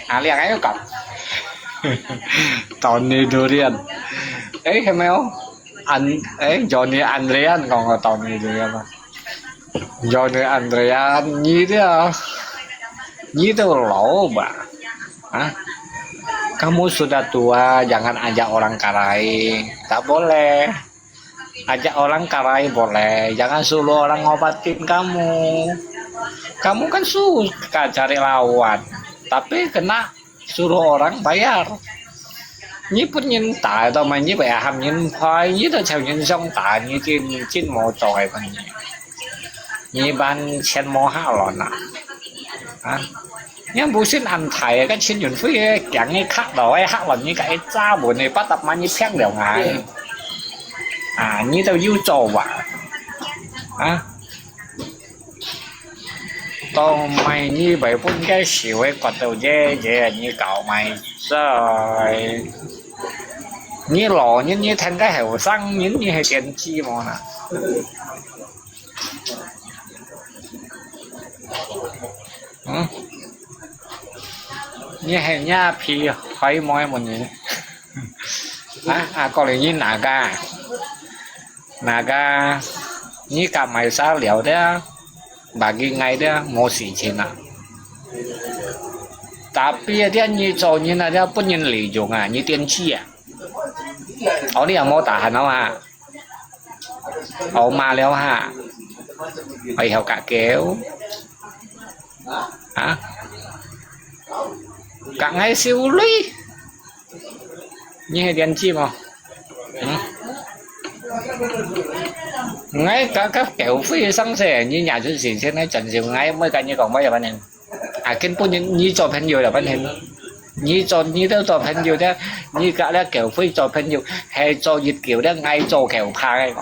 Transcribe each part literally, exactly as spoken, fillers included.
啊，你還有講，Tony Durian，哎，有沒有？安，哎，Johnny Andrean講个Tony Durian嘛？Johnny Andrean，你的，你都老吧？啊，kamu sudah tua, jangan ajak orang karai, tak boleh. Ajak orang karai boleh, jangan suruh orang ngobatin kamu. Kamu kan suka cari lawan, tapi kena suruh orang bayar. 你分人打到嘛，你會喊人拍，你都朝人想打，你真，真無做个分人。你班錢無下落啊！啊！你毋信恁大个，个陳雲輝个，驚你卡到个，嚇到你个，一揸門个，八十萬你騙了𠊎。啊！你都有做啊？啊！ 當賣你會分个手个骨頭耶耶，你搞賣在。你老人，你聽个後生人，你係電子無啦？嗯？你係若皮海妹麼你？啊，啊，過來你哪个？哪个？你敢買啥料的？ Bagi𠊎這無事情啊。Tapi這你做人啊，這分人利用啊，你電視啊。哦，你也無tahan哦啊。哦，罵了哈。哎，好搞搞。啊？Kak ngai siu lui. Nyi hai tian chi mo? Hmm? Ngai ka, ka kêu phi sang se, nyi nhà chương trình thế này chẳng chịu ngai mới cả nyi còn bây giờ bạn em. À, kin pu nyi, nyi cho朋友了bạn em. Nyi cho, nyi đâu cho朋友đó, nyi cả là kêu phi cho朋友, hay cho dịch kiểu đó, ngai cho kêu pha cái.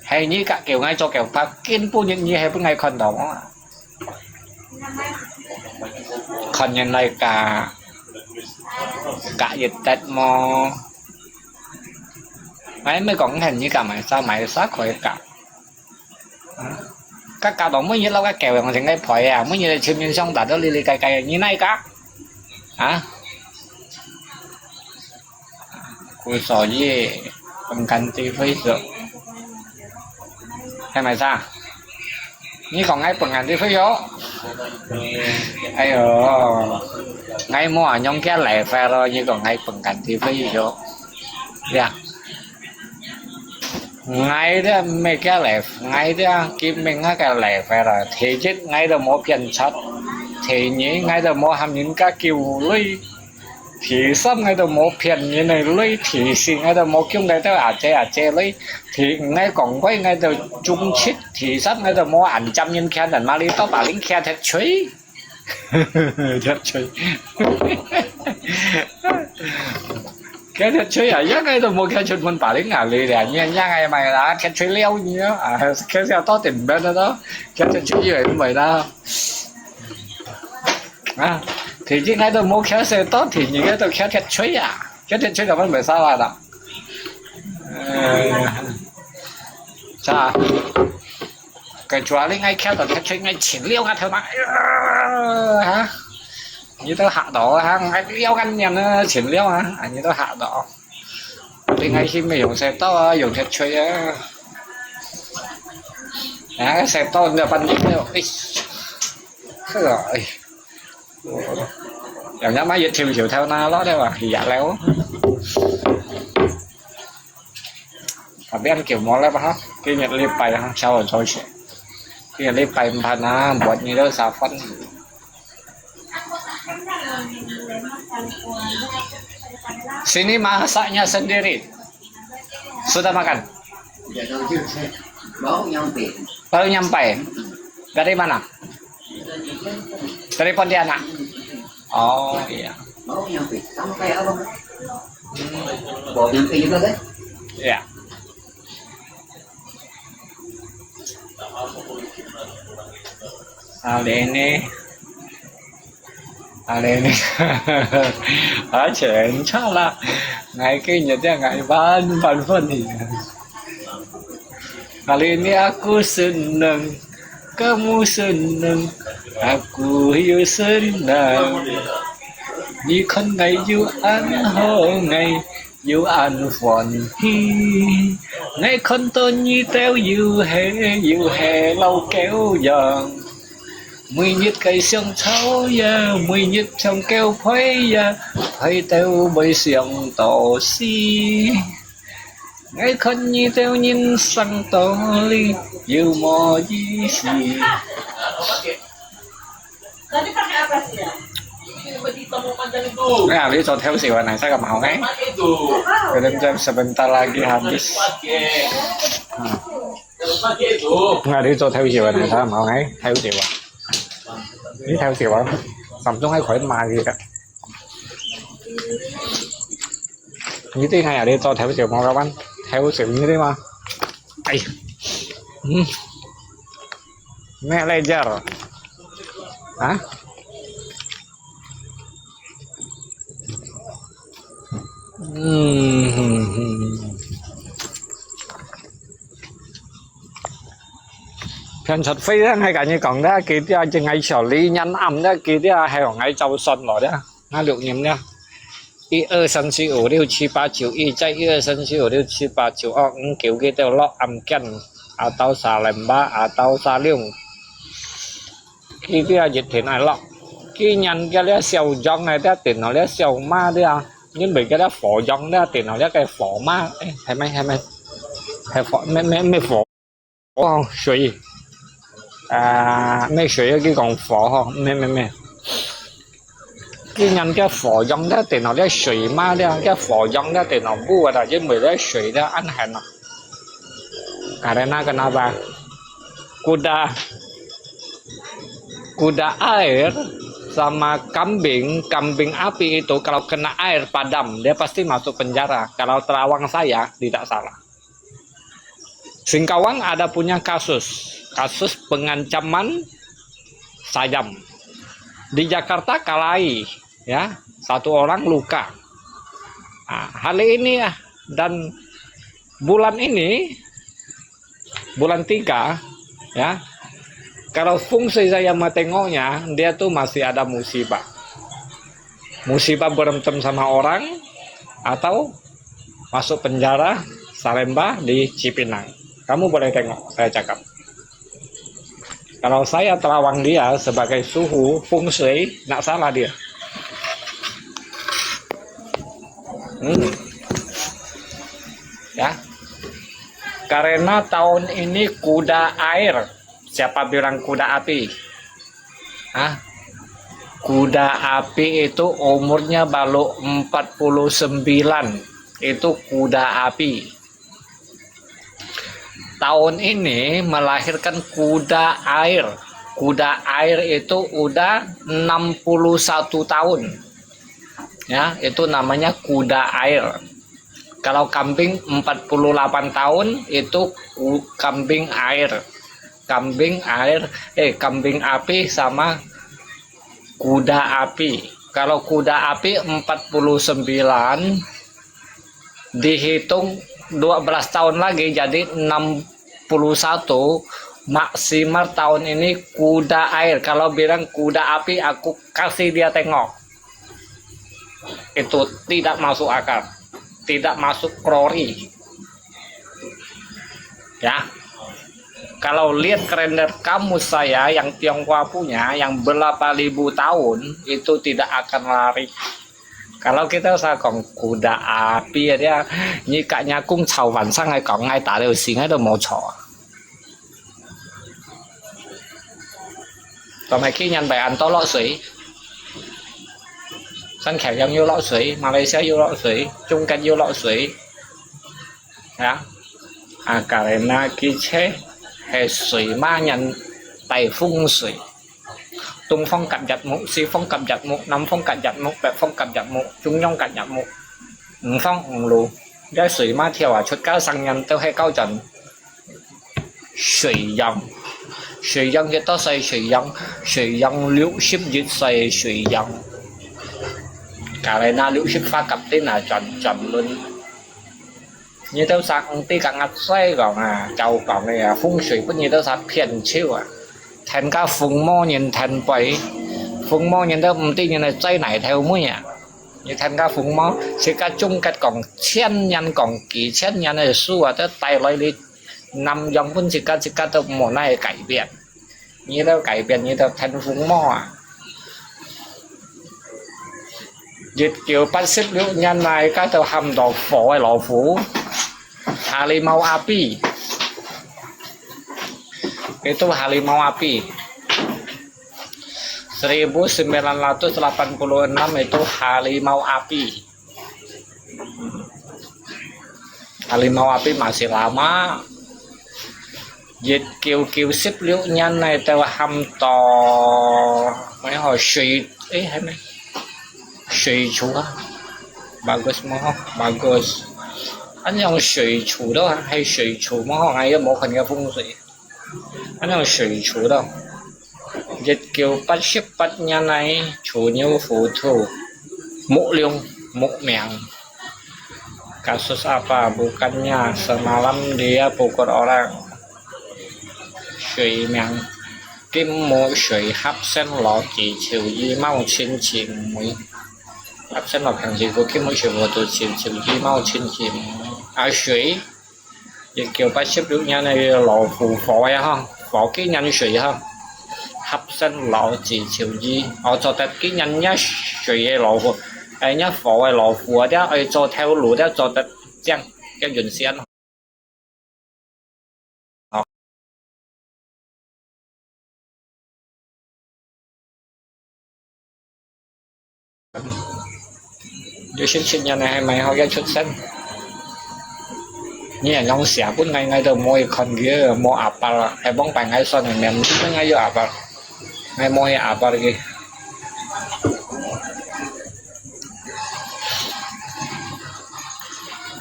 Hay nyi cả kêu ngai cho kêu pha, kin pu nyi, nyi hay pu ngai còn đó. Khon nyan lai ka, ka yet tet mo. Ai, mới kong hen nyi ka mai sa, mai sa khoi ka. Ka ka dong mo nyi lau ka kêu yang sing ngai phoi à, mo nyi chim nyi song ta do li li kai kai nyi nai ka. Hả? Cú sò yê, pengganti Facebook. Hai mai sa? Nyi kong ngai pengganti Facebook. Ayo, ngai mo anyong kia lai fa ro, nyi kong ngai pengganti Facebook. Ya. Ngai dia me kia lai, ngai dia kim me ngai ka lai fa ro. Thế chứ ngai đó mo phiền chat. Thế nhỉ, ngai đó mo ham nyin ka kiu lui. Thứ三ngai都無騙人个鐳，thứ四ngai都無叫ngai兜阿姐阿姐鐳，thứ五ngai講話ngai都忠實，thứ六ngai都無恁尖人牽人，嘛你到把零牽忒吹，忒吹，牽忒吹啊！一ngai都無牽出門把零啊！你咧，你你ngai咪啦，忒吹了你啊！啊，牽少多點咩啦，牽忒吹以為毋係啦。 啊，第一𠊎都無徛勢到，第二个都徛忒吹啊，徛忒吹就分袂使啦。呃，啥？該主要你𠊎徛到忒吹，𠊎前撩啊頭嘛，哎呀，哈，你都嚇到啊，𠊎撩啊人啊，前撩啊，啊，你都嚇到。你𠊎去咩用勢到啊，用忒吹啊。啊，勢到你就分你了，哎。 係啊，哎，又啱啱一條條頭那落了啊，日了。啊，變叫無了吧哈？今日禮拜哈，朝早早起。今日禮拜五啊，buat你都三分。Sini masaknya sendiri. Sudah makan? Baru nyampe. Baru nyampe. Dari mana? Dari Pontianak. Oh, iya. Baru nyampe. Sama kayak abang. Baru nyampe juga kan? Iya. Kali ini, kali ini, ah, 全差啦。𠊎今日真係萬般歡喜。Kali ini aku seneng, kamu seneng, 阿姑有神啊，你看𠊎有恁好，𠊎有恁歡喜。𠊎看到你兜又係又係老狗樣，每日个想吵呀，每日想狗吠呀，吠到會想到死。 𠊎看你兜人生道理有麼意思？Nah, dito tayo sa iwanan sa kamahong eh. Belum jam sebentar lagi habis. Nah, dito tayo sa iwanan sa kamahong eh. Tayo sa iwan. Ini tayo sa iwan. Samsung ay kulit magi ka. Ngiting ay ari to theo siu mo kawan. Theo siu ngiting ma. Ay. Hmm. Nek lejar. Hah? Hmm. 騙出飛咧，係咁樣講咧，佢啲啊，正係上呢日暗咧，佢啲啊，係用𠊎周算落咧，𠊎錄音咧，一二三四五六七八九，一再一二三四五六七八九，哦，五九佢都落暗間，atau sa lembah，atau sa liung，佢啲啊，一定愛落。佢人个咧，小張个咧，電腦咧，小馬啲啊，因為个咧，火張咧，電腦咧，个火馬，誒，係咪，係咪，係火，咩，咩，咩火？ 哦，水。啊，咩水啊，佢講火吼，咩，咩，咩。佢人个火用个電腦个水嘛，个火用个電腦部啊，因為个水个安全啊。Karena kenapa? Kuda, kuda air sama kambing, kambing api itu kalau kena air padam, dia pasti masuk penjara. Kalau terawang saya, tidak salah. Singkawang ada punya kasus, kasus pengancaman sayam. Di Jakarta kalai, ya, satu orang luka. Nah, hari ini ya, dan bulan ini, bulan tiga, ya, kalau feng shui saya mau tengoknya, dia tuh masih ada musibah. Musibah berantem sama orang, atau masuk penjara, Salemba di Cipinang. Kamu boleh tengok, saya cakap. Kalau saya terawang dia sebagai suhu feng shui, nggak salah dia. Hmm. Ya. Karena tahun ini kuda air. Siapa bilang kuda api? Hah? Kuda api itu umurnya baru empat puluh sembilan. Itu kuda api. Tahun ini melahirkan kuda air. Kuda air itu udah enam puluh satu tahun. Ya, itu namanya kuda air. Kalau kambing empat puluh delapan tahun, itu ku-, kambing air. Kambing air, eh, kambing api sama kuda api. Kalau kuda api empat puluh sembilan, dihitung dua belas tahun lagi, jadi enam puluh satu, maksimal tahun ini kuda air. Kalau bilang kuda api, aku kasih dia tengok. Itu tidak masuk akal, tidak masuk krori. Ya, kalau lihat kalender kamu saya yang Tionghoa punya, yang berapa ribu tahun, itu tidak akan lari. Kalau kita usah kong kuda api ya, dia nyika nyakung cawan sang ai kong ai tak liu sing ai do mau caw. 同埋佢人大安多落水，新橋樣又落水，馬來西亞又落水，中國又落水，啊，啊，karena佢係水馬人大風水，東方甲乙木，西方甲乙木，南方甲乙木，北方甲乙木，中央甲乙木，五方五路，該水馬跳啊，出家生人都係搞轉。 水樣，水樣幾多歲？水樣，水樣六十一歲，水樣。Karena六十八甲丁啊，轉，轉輪。你都識，你都識，𠊎講啊，就講你啊，風水分你都識騙手啊。跈个風魔人跈背，風魔人都毋知人係追泥頭尾啊！你跈个風魔，自家總結講千年講幾千年个書啊，都帶來你南洋分自家，自家都無哪改變。你都改變，你都跈風魔啊！一九八十六年來，該都喊到火个老虎，harimau api。Itu harimau api. Seribu sembilan ratus delapan puluh enam itu harimau api. Harimau api masih lama. Yet kiu kiu sip liu nyan nai teo ham to. Mai ho shui, eh, hai mai. Shui chu ha. Bagus mo ho, bagus. Anh yang shui chu do ha, hai shui chu mo ho, ngai yo mo khan yo feng shui. Anh yang shui chu do. Yet kiu pat sip pat nyan nai, chu niu fu tu. Mo liung, mo miang. Kasus apa? Bukannya semalam dia pukul orang. Shui miang. Kim mo shui hap sen lo ji chiu yi mau chin chi mui. Hap sen lo kang ji ku kim mo shui fu tu chiu chiu yi mau chin chi mui. A shui. Yet kiu pat sip liu nyan nai lo fu fo ya ha. Fo ki nyan shui ha. Hap sen lo ji chiu yi. O cho tet ki nyan nya shui ye lo fu. Ai nya fo ye lo fu a dia ai cho theo lu dia cho tet jiang. Kiu yun sian. Yo shin shin nyan hai mai ho ya chut sen. Ni yang sia pun ngai ngai do mo i kon ge mo apal. Hai bong pai ngai son ngai mem ngai yo apal. Ngai mo i apal ge.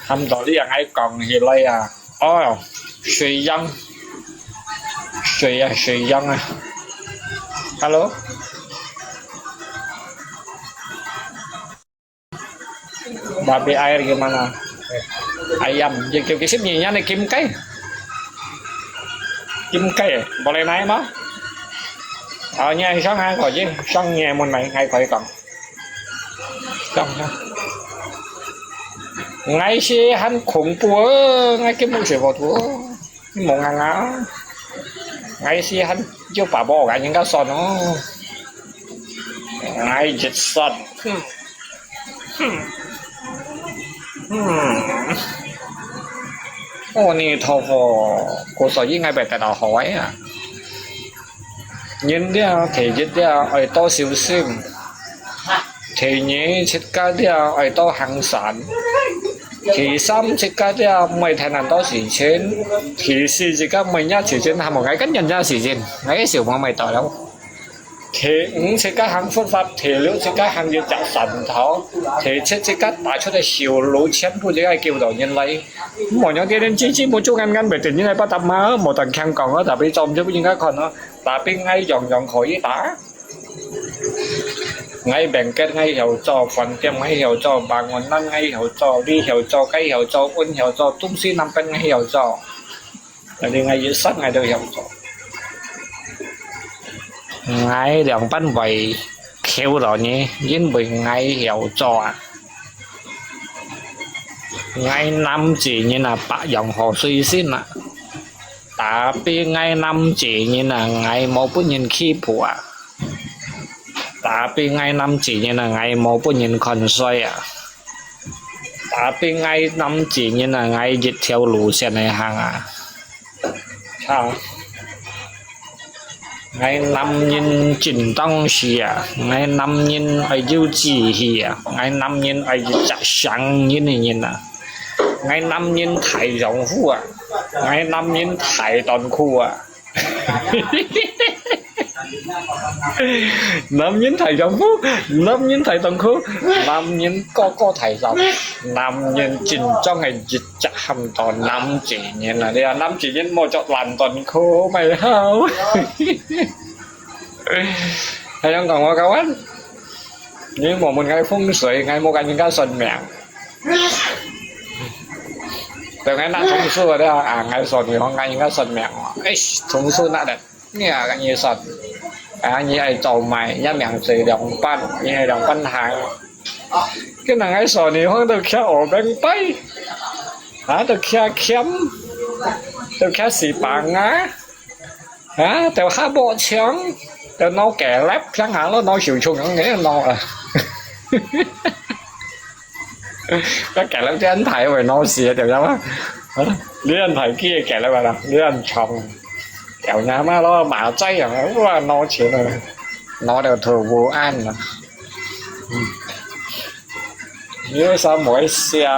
Ham do li yang ngai kong hi lai a. Oh, shui yang. Shui ya, shui yang a. Hello? Babi air gimana? Ayam. Ye kiu kiu sip ni nyan ni kim kai. Kim kai, boleh naik mah? Oh, nyan sang hai ko ji, sang nyan mun mai, ngai ko i kong. Sang, sang. Ngai si han khủng bố, ngai kim mu shui fu tu. Mo ngang a. Ngai si han yo pa bo ngai yin ka son o. Ngai jit son. Hmm. Hmm. Hmm. Amen. Ko so yi ngai bai tet a hoi a. Yin dia, thei jit dia, ai to siu sim. Thei ni, chit ka dia, ai to hang san. Thei sam, chit ka dia, mai thai nan to si chen. Thei si, chit ka mai nya si chen, ha mo ngai kan yan nya si chen. Ngai siu mo mai to lo. Thei ng chit ka hang phut fap, thei liu chit ka hang yit jak san thao, thei chit chit ka ta chut de siu lu qian bu chit ka kiu dou yin lai. Mo nyong tien tien ji ji mo chu ngan ngan bai tien yin lai pa tap ma, mo tan kiang kong a, tapi chom je bu yin ka kon a, tapi ngai yong yong kho yi ta. Ngai bengket ngai hiau cho, fan tiam ngai hiau cho, bangunan ngai hiau cho, li hiau cho, kai hiau cho, un hiau cho, tum si nam pen ngai hiau cho. Jadi ngai yit sat ngai dou hiau cho. Ngai liang pan bai khiu lo ni, yin bai ngai hiau cho a. Ngai nam ji yin a, pak yong ho sui sin a. Tapi ngai nam ji yin a, ngai mo bu yin khi pu a. Tapi ngai nam ji yin a, ngai mo bu yin kon soi a. Tapi ngai nam ji yin a, ngai yit thiau lu sian ai hang a. Chao. Ngai nam yin jin tang si a, ngai nam yin ai yiu ji hi a, ngai nam yin ai yit jak sang yin yin a. Ngai nam yin thai yong fu a, ngai nam yin thai ton khu a. Nam yin thai yong fu, nam yin thai ton khu, nam yin ko ko thai yong, nam yin jin chong ai yit jak ham to nam ji yin a, dia nam ji yin mo chok lan ton khu mai hao. Hai yong kong wa kawan. Ni mo mun ngai feng shui, ngai mo kan yin ka son miang. Tao ngai na thong su a, a ngai son mi hong ngai yin ka son miang. Eish, thong su na de. 你啊，你說，啊，你愛做麼个？你名字兩班，你愛兩班行。佢人愛說你放到徛二零八，啊，都徛camp，都徛西班牙，啊，都下無槍，都拿雞粒，平下咯，拿手槍樣个拿啊。該雞粒真大會拿死啊，對毋對啊？你恁大支个雞粒啊，你恁長。 有人嘛咯，馬仔啊，哇，拿錢啊，拿到吐烏煙啊。嗯，你為啥毋會笑？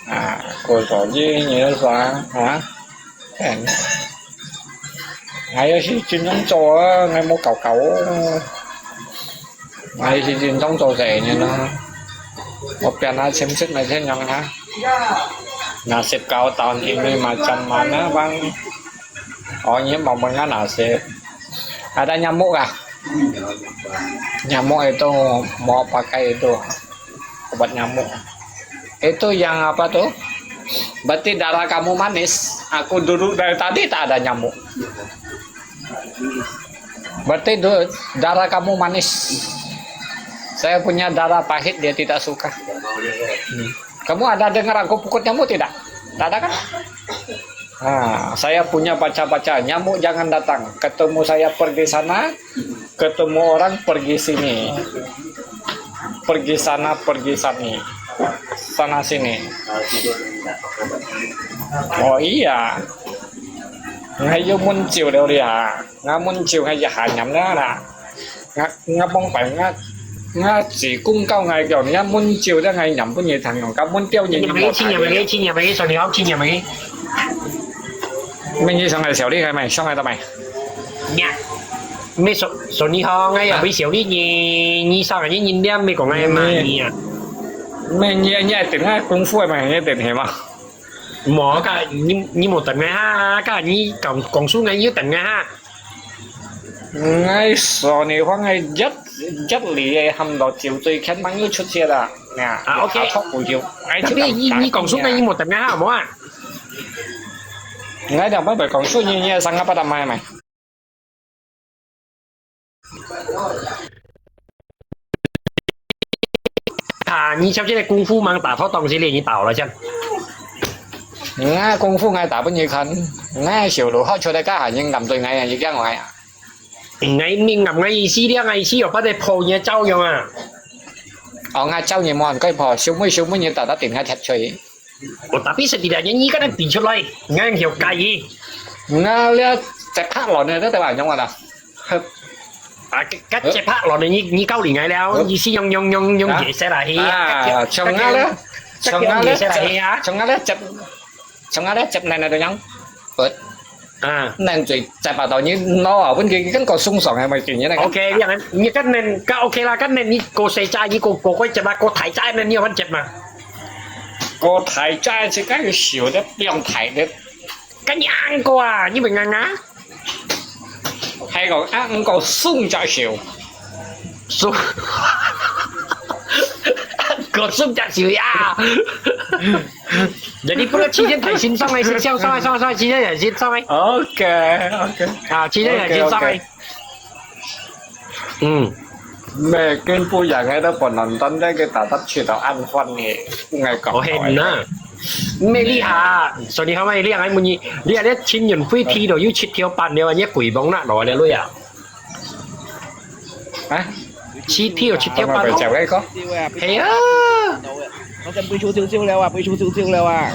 啊，過手機你就說啊，看，還有些真正做啊，還無搞搞哦。 Ai si jin tong to sa inyo na. Opian na simsik na sa inyo ha. Nasip kao tahun ini macam mana, Bang? Oh, ini mau mengenal nasib. Ada nyamuk kah? Nyamuk itu mau pakai itu obat nyamuk. Itu yang apa tuh? Berarti darah kamu manis. Aku duduk dari tadi tak ada nyamuk. Berarti du- darah kamu manis. Saya punya darah pahit, dia tidak suka. Hmm. Kamu ada dengar aku pukul nyamuk tidak? Tak ada kan? Ah, saya punya baca-baca, nyamuk jangan datang. Ketemu saya pergi sana, ketemu orang pergi sini. Pergi sana, pergi sini. Sana sini. Oh iya. Ngai yuk mun chiu liu li ha. Ngai mun chiu ngai ya ha nyam liu la. Ngai, ngai bong pai ngai, ngai si kung kau ngai kiau, ngai mun chiu liu ngai nyam bun ye thang yong, ka mun tiau ye. Nyam ye, chi nyam ye, chi nyam ye, so ni hok chi nyam ye. Meng ye sang ngai siau li ngai mai, sang ngai ta mai. Nya. Me so, so ni hok ngai ya, mai siau li ni, ni sang ngai ni, ni liam me kong ngai mai ni ya. Meng ye, ye ting ngai kung fu mai, ye ting he ma. 無，該你，你無等𠊎哈，該你講，講數𠊎有等𠊎哈。𠊎說你話𠊎一，一里个喊到酒醉，肯定又出去了。啊，OK。下錯步就，𠊎就你，你，你講數𠊎，你無等𠊎哈，好無啊？𠊎兩百倍講數，你，你上個八達買買。 啊，你像這個功夫忙打到東西咧，你倒了這樣。𠊎功夫𠊎打分你看，𠊎手路好出來，該下人敢對𠊎啊，你驚𠊎啊？𠊎明啊，𠊎意思咧，𠊎意思有把你破你个照樣啊。哦，𠊎照你無人可以破，小妹小妹你打打定下踢出去。 我tapi setidaknya你敢能比出來，𠊎曉解釋。𠊎這節拍落呢，這對話用完了。啊，該，該節拍落呢，你，你教你𠊎了，你是用，用，用，用解釋啦，嘿啊，該，像𠊎咧，該，像𠊎咧，解釋啦，嘿啊。像𠊎咧，接，像𠊎咧，接奶奶都樣，不。 啊。恁嘴在巴肚你腦啊，問題跟个鬆爽還沒經驗那個。OK，你看，你看恁，該OK啦，該恁你過細隻，你過，過過接啊，過大隻恁你有辦法接嘛？過大隻係該个小的，不用大的。該你硬過啊，你會硬啊？還有啊，硬過鬆隻小。 So, kosong tak siya. Jadi pula Cina thai sin song ai, sin song ai, song ai, Cina thai sin song ai. OK，OK。啊，Cina thai sin song ai。嗯。咩，跟不一樣个都不能單單个打打去到暗饭个，應該講。哦，係呐。咩厲害啊，所以你好嘛，你還問你，你還咧情人飛機都有七條半了，你鬼懵啦，落來了呀。 啊？七條，七條半。係啊。我跟飛出少少了啊，飛出少少了啊。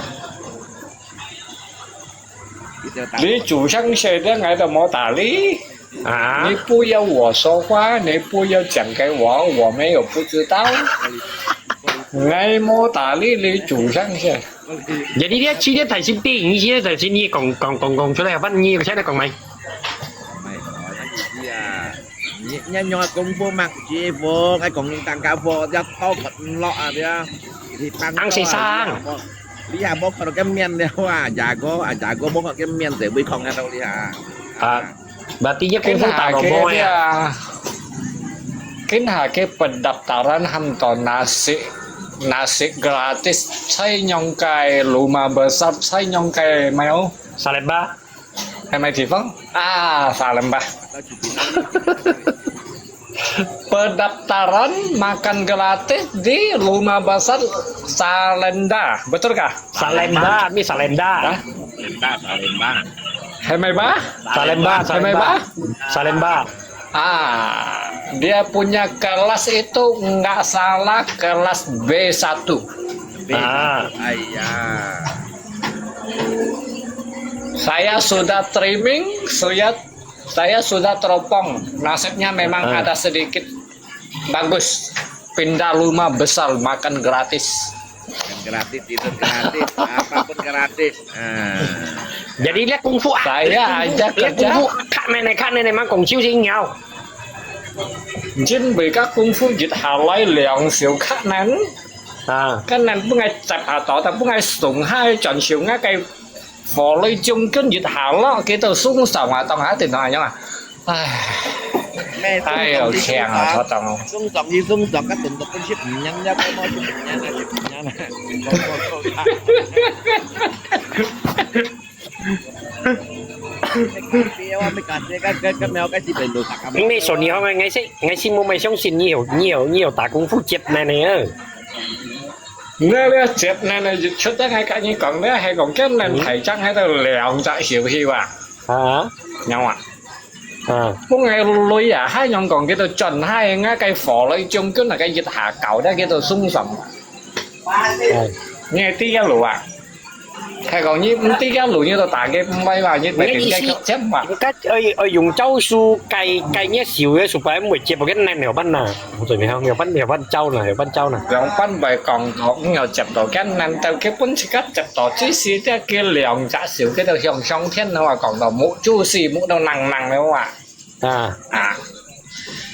你做生意的，𠊎都無打理。啊？你不要我說話，你不要講給我，我沒有不知道。𠊎無打理你做生意。Jadi dia七條大先定，你七條大先，你講，講，講，講出來，反正你現在講咩？ 你，你用个功夫嘛，師傅，𠊎講你單家伙，要刀割毋落啊，對啊。你幫到啊，你也無，你也無看到个面了啊，牙哥啊，牙哥無看个面，就會講个道理啊。啊，berarti你功夫打到無呀？跟下个pendaftaran 喊到nasi nasi gratis, 在仰个 Luma Besar，在仰个 mall， Salemba. 係咪地方？啊，Salemba. Pendaftaran makan gratis di Luma Besar Salemba. Betulkah? Salemba, mi Salemba. Hah? Salemba, Salemba. Hemai ba? Salemba, Hemai ba? Salemba. Salemba. Ah, dia punya kelas itu nggak salah kelas B satu. Ah. Ayah. Saya sudah trimming, saya, saya sudah teropong. Nasibnya memang Ah. ada sedikit bagus. Pindah rumah besar, makan gratis. Makan gratis, tidur gratis, apapun gratis. Ah. Jadi 這功夫啊， Saya aja 這功夫 kerja. 較難个，較難个，莫講手先枵。 因為該功夫一下來兩小時較難，啊。較難分𠊎接下到，但分𠊎送下去轉手，𠊎个火雷將軍一下落，佢都送上啊，當下定到恁樣啊。唉。哎喲，強啊，坐等哦。送上去，送上，該等到分食毋贏，也不好食毋贏啊，食毋贏啊。 因為說你好，𠊎，𠊎係，𠊎係無麼相信你有，你有，你有打功夫接呢，你啊。你這接呢，你出得𠊎甲你講，你係講今年大將喺度兩隻小氣哇？啊？有啊。啊。分𠊎累啊，還用講佢都轉下，𠊎个火雷將軍那個一下搞得佢都鬆爽。哎。你係第一路啊？ 係講你毋知該路你都打佢毋會話，你你个意思，你个接嘛。應該愛，愛用招數，該，該你手个手擺毋會接，該難了辦呐。我做咩，了辦，了辦招呢，了辦招呢。兩班會講到，毋要接到，該難到佢本自家接到，只是這个兩隻手，佢都向上天了啊，講到目珠是目都năng năng了啊。 啊。啊。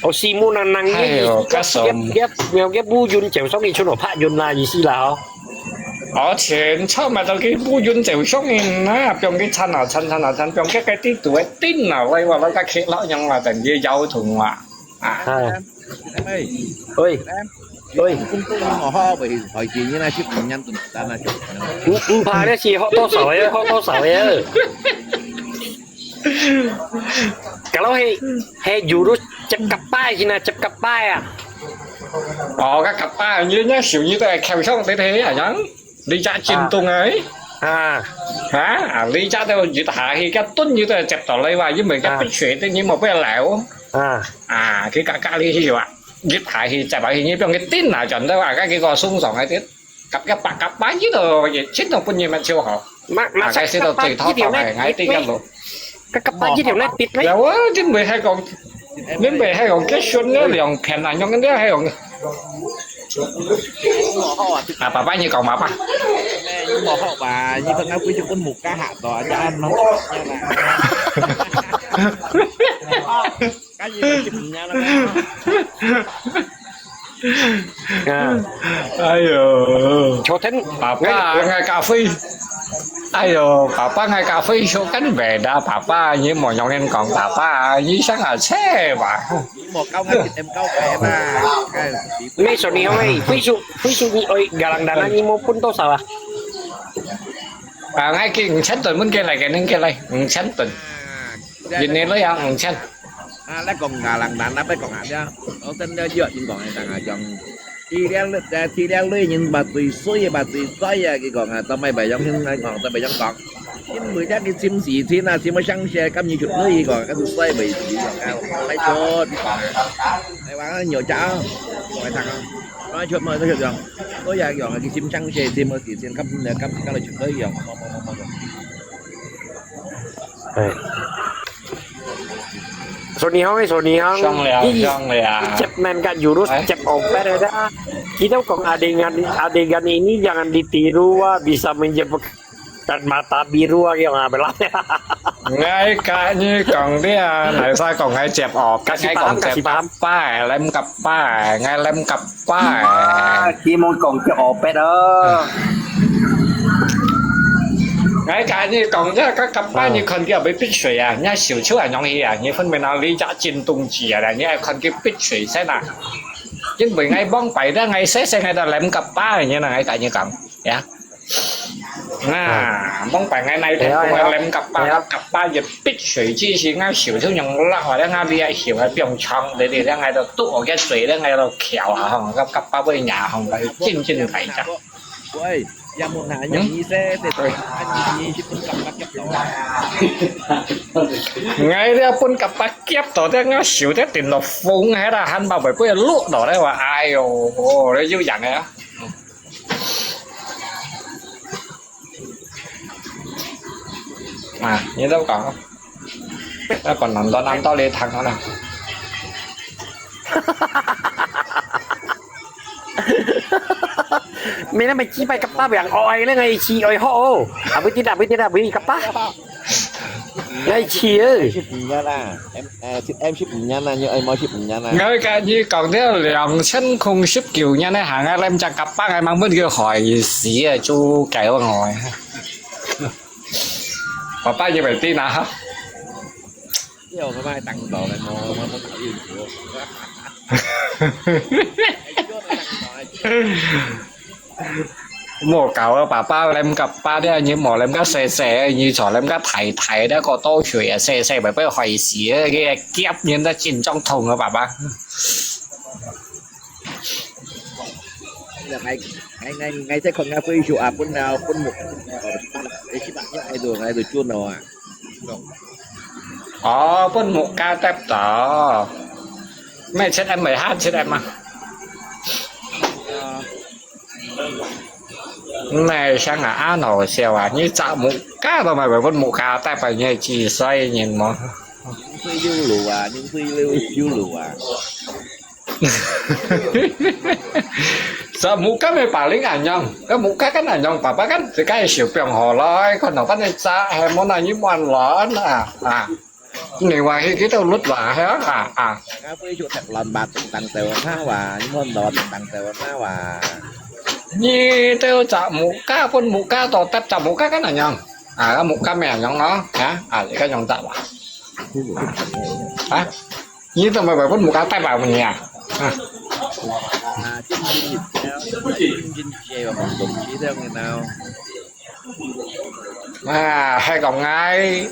哦，四目能能个意思，哎喲，該手。佢，佢，佢，佢烏雲就上去出來拍雲啦，意思啦，吼。哦，前朝嘛，就佢烏雲就上去啦，放佢撐啊，撐，撐啊，撐，放佢个地圖个頂啊，喂，我，我个企落樣啊，等佢搖動啊。啊。哎。喂。喂。 喂。毋，毋怕，該係學多少个，學多少个。Kalau係，係jurus接甲拜先啊，接甲拜啊。哦，該甲拜，你，你手你都係翹上个，係啊，樣？你隻震動啊？啊。啊，啊，你隻都一下去，該蹲你都係接到你話，因為該必須的，你無必要來哦。啊。啊，佢甲甲你去啊。 一下去，接下去，你放佢頂下轉到啊，該結果送上去，甲，甲八，甲八一路，也真正本人乜超好。嘛，嘛，啊，該時到最頭頭係，𠊎知个路。該甲八一條呢，跌呢？有啊，真袂係講，你袂係講結算了兩片啊，用个係講。啊，爸爸，你講爸爸。你無好吧？你剛剛不是問木家下多，啊， 該係毋係啦？啊。哎喲，昨天，爸爸，𠊎，𠊎咖啡。哎喲，爸爸，𠊎咖啡手跟別的，爸爸，你莫用人講爸爸，你想啊，切吧。你莫搞𠊎一點搞白嘛。哎，你說你會，飛手，飛手你愛，galang dana你莫分多少啊？啊，𠊎給五千盾，分佢來，給恁佢來，五千盾。啊， 一年都有五千。啊，你講galang dana，你講下啫。我真了，約人講个，等下講。Tiada, eh, tiada人batui sui, batui sui啊，佢講啊，做咩白樣，佢講，做咩樣講。因為這个尋時間啊，尋个相識，今日出去講，跟住衰未死，講，快出，佢講啊。你話有隻啊，講來聽啊。快出嘛，都出樣。都一樣啊，佢尋相識，尋个時間，今日，今日，今日出去樣，冇，冇，冇，冇。哎。 Sonihong, eh, Sonihong. Siyang liya, siyang liya. Cep nan ka jurus, eh? Cep opet ada. Kita kong adegan, adegan ini jangan ditiru, ah, bisa menyebabkan mata biru, ah, yang apa lah. Ngai kak ni kong dia, ngai sa kong ngai cep opet, kasih ngai paham, kong cep kasih paham. Apa, eh, lem kap apa, eh, ngai lem kap apa, eh. Ah, 佢冇講隻opet哦。𠊎甲你講，這个甲板你看佢會必水啊，你手手啊，容易啊，你分明啊，你隻真冬至啊，你愛看佢必水先啊。因為𠊎往擺个𠊎細細𠊎就擕蛤蚌个人啊，𠊎同你講，呀。啊，往擺𠊎哪一天同𠊎擕蛤蚌，蛤蚌一滴水之時，𠊎手就用力，或者𠊎這手還放長，你哋這𠊎就剁个水，這𠊎就翹啊，吼，蛤蚌會咬，吼，緊緊大隻。喂，也無難，容易些，這，你去分蛤蚌夾到啊。𠊎這分蛤蚌夾到，這𠊎手這頂到風，還啦，還把尾巴落落來，我，哎喲，哦，這有影个啊。 啊，你都講，那講恁多恁多你聽好了。May na may cipay ka pa biang, o ay na ngay chi oy ho. Abui tidak, abui tidak, abui ka pa. Ngay chi eh. Sip niya na. Em, eh, sip em sip niya na, nyo ay mo sip niya na. Ngay ka ni kong dia liang chen kong sip kiu niya na hang ai lem chak ka pa ngai mang mun kiu hoi si eh, chu kai wang hoi. Papa, như vậy tí nào hả? Yêu cái bài tăng độ này, nó, nó, nó tạo yêu chuột. Mùa cậu papa lem cặp ba đấy, như mùa lem cặp xe xe, như trò lem cặp thầy thầy đó, có tô sủi xe xe, bởi bởi hỏi xí, cái kiếp nhân ta chín trong thùng rồi papa. Là ngày, ngày, ngày, ngày sẽ còn ngày Facebook à, phun nào, phun một, để xí bạn nhớ ai đồ, ai đồ chuột nào à. Ồ, phun một ca tép tỏ. Mày chết em mày hát chết em à. Mày sang à, ăn hổ xèo à, như chả một ca đâu mày phải phun một ca tép phải như chỉ xoay nhìn mà. Những thứ du lù à, những thứ du lù à. Sa muka may paling anyong. Ka muka kan anyong, papa kan, si kay siu piang ho loy, kon no kan sa, he mo na ni muan lon, ah, ah. Ni wa hi kita lut wa, he, ah, ah. Nga pui chu tak lon bat tang teu ha wa, ni muan lon tang teu ha wa. Ni teu sa muka pun muka to tep sa muka kan anyong. Ah, ka muka may anyong no, ha, ah, si ka anyong sa wa. Hả? Như tao mày bảo con một cá tay bảo mình nhỉ? Hả? À, chính chính dịch theo, chính chính dịch theo mà còn đồng chí theo người nào? À, hay còn ngay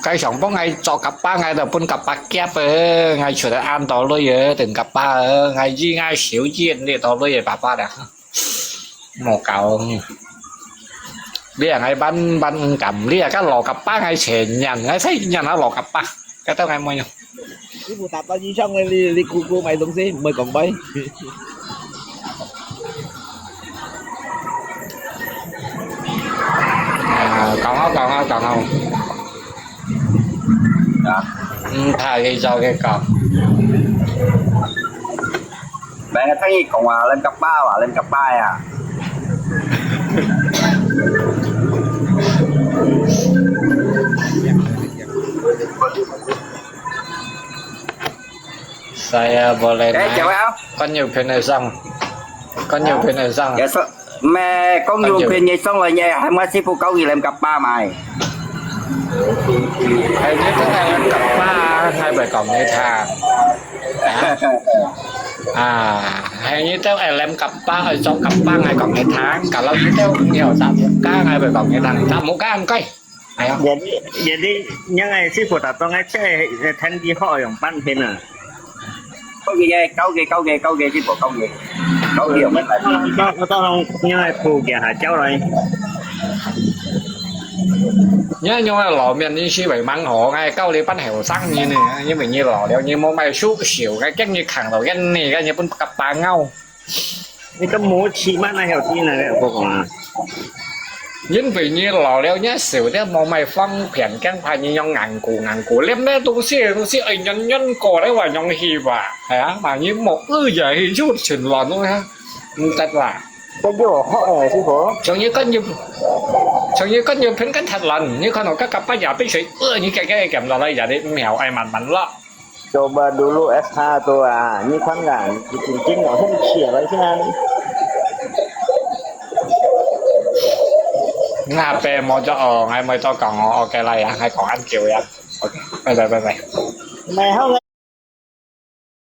cái sống bóng ngay cho cặp ba ngay đầu phun cặp ba kép ơ, ngay sửa an tàu lôi ơ, từng cặp ba ơ, ngay gì ngay xíu gì đi tàu lôi ơ, bà ba đã. Mò cào. Lia ngai ban ban kam lia ka lo kap pa ngai che nyan ngai sai nyan ha lo kap pa. Ka tao ngai mo nyo. Đi bộ tạp tao đi xong rồi đi, đi khu khu mày xuống xí, mời còn bay. À, còn không, còn không, còn không. Đó. Ừ, thầy thì sao cái còn. Bạn có thấy con à, lên cấp ba à, lên cấp ba à. Saya boleh Ê, naik. Chào bác. Có nhiều phiên này xong. Có nhiều phiên này xong. Dạ, sao, mà có nhiều phiên này xong rồi nha, hai mươi xíu phút có gì làm cặp ba mày. Hay nhất tức là làm cặp ba, hai vợ chồng đi thà. À, hay như tao em lem cặp ba, ở trong cặp ba ngày còn ngày tháng, cả lâu như tao nhiều tháng một cá, ngày vợ còn ngày tháng, tháng một cá ăn coi. Hay không? Jadi, jadi, yang ai sư傅打到ai这天气好用半天啊。Kau gê, kau gê, kau gê, kau gê, sư傅, kau gê. Kau gê, không biết là. Tao, tao, tao, yang ai phủ kia hà châu rồi. Nhớ nhung là lò miệng như sư vậy mắng họ ngay, kau đi bán hẻo sáng như này, như mình như lò đéo như mua may súp xỉu, cái chắc như khẳng đầu cái này, cái như bún cặp ba ngâu. Ni ka mo chi ma na heo ti na le ko ko a. Nhân vì như lò leo nhá xỉu thế mà mày phong phiền keng phải như nhong ngang cù ngang cù lem đấy tung xí tung xí ấy nhon nhon cổ đấy và nhong hi và hả mà như một ư giờ hi chút chừng lòn thôi ha. Tật là. Cái điều họ ở sư傅. Giống như con như giống như con như phấn cắn thật lòn như con nó các cặp bát giả bích sấy ưa như cái cái kèm lò đây giả đi mèo ai mặn mặn lọ. Coba dulu S H tuh, ah, ini kan kan, bikin cing nggak sih, siapa sih, kan? Ngà bè mò cho ò, ngài mời cho còng ò, ok lại à, ngài còng ăn chiều à. Ok, bye bye bye bye. Mày không